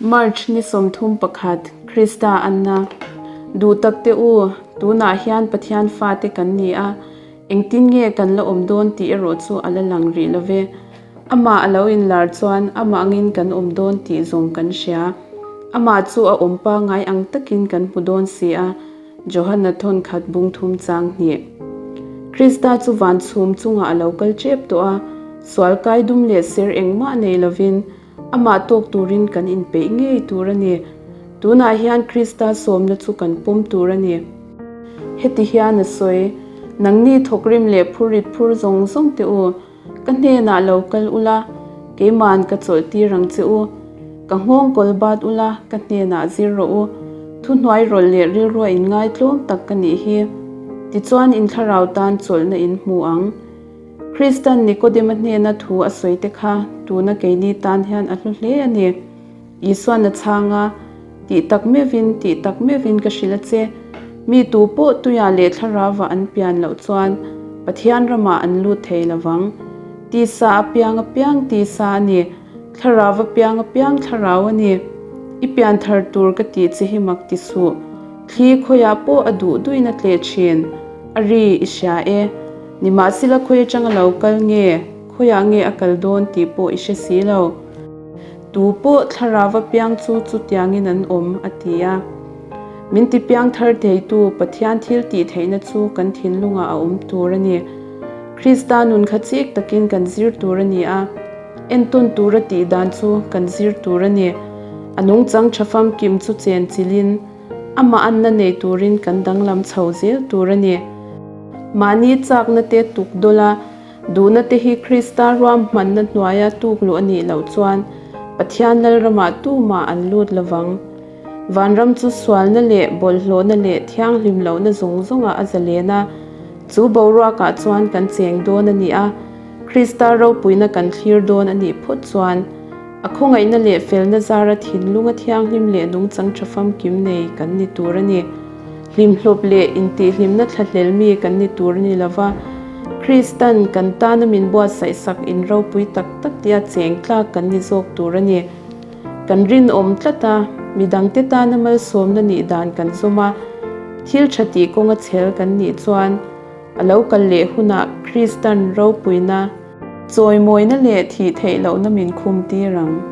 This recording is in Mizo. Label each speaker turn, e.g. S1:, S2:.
S1: March ni 31, Krista Anna. Duh tak te u, tunah hian Pathian fate kan ni a, engtin nge kan la awm dawn tih erawh chu a la lang rih lo ve. Amah a lo inlar chuan amah angin kan awm dawn tih zawng kan hria. Amah chu a awm pangngai ang takin kan hmu dawn si a, Johanna thawn khat bung thum chang hnih. Krista chu van chhum chungah a lo kal tep tawh a, sual kai dum leh ser engmah nei lovin amah tawk turin kan inpeih ngei tur a ni. Tunah hian Krista sawmna chu kan pawm tur a ni. Heti hian a sawi, Nangni thawkrim leh phurrit phur zawng zawng teh u. Ka hnenah lo kal ula, keima'n ka chawlh tir ang che u. Ka nghawng kawl bat ula, ka hnenah zir rawh u. Thuhnuai rawlh leh rilrua inngaitlawm tak ka nih hi. Tichuan in thlarau tan chawlhna in hmu ang. Kristan Nikodema hnena thu a sawi te kha tuna keini tan hian a hlu hle a ni. Isuan a chhang a, Tih tak meuhin, tih tak meuhin ka hrilh a che. Mi tu pawh tuiah leh thlarauva an pian loh chuan Pathian ramah an lut thei lo vang. Tisa a piang a piang tisa a ni, thlarau a piang a piang thlarau a ni. I pian thar tur ka tih che hi mak ti suh. Thli khawiah pawh a duh duhin a tleh thin. A ri, i hria e. Nimahsela khawi atanga lo kal nge, khawiah nge a kal dawn tih pawh i hre si lo. Tu pawh thlarau apiang chu chutiangin an awm, a ti a. Min ti piang thar theitu Pathian thil tih theihna chu kan thinlungah a awm tur a ni. Krista nun kha chik takin kan zir tur a ni a, entawn tura tih dan chu kan zir tur a ni. A nungchang tha famkim chu chen chilhin, amah anna nei turin kan danglam chho zel tur a ni. Mahni chakna te tuk dawla Duhna te hi Krista ruahmanna hnuaia tuk luh a nih loh chuan Pathian Lalramah tumah an lut lovang. Vanram chu sualna leh bawlhhlawhna leh thianghlim lohna zawng zawngah a zalen a, chu boruakah chuan kan cheng dawn a ni a, Krista ropuina kan thlir dawn a nih phawt chuan a khawngaihna leh felna zara thinlunga thianghlim leh nungchang tha famkim nei kan ni tur a ni. Hlimhlawp leh intihhlimna thlahlel mi kan ni tur a ni lova, Kristan kan tana min buatsaih sak in ropui tak tak tia cheng tlak kan ni zawk tur a ni. Kan rinawm tlat a, midangte tana malsawmna nih dan kan zawm a, thil tha tih kawnga chhel kan nih chuan a lo kal leh hunah Kristan ropuina, chawimawina leh thih theih lohna min khum tir ang.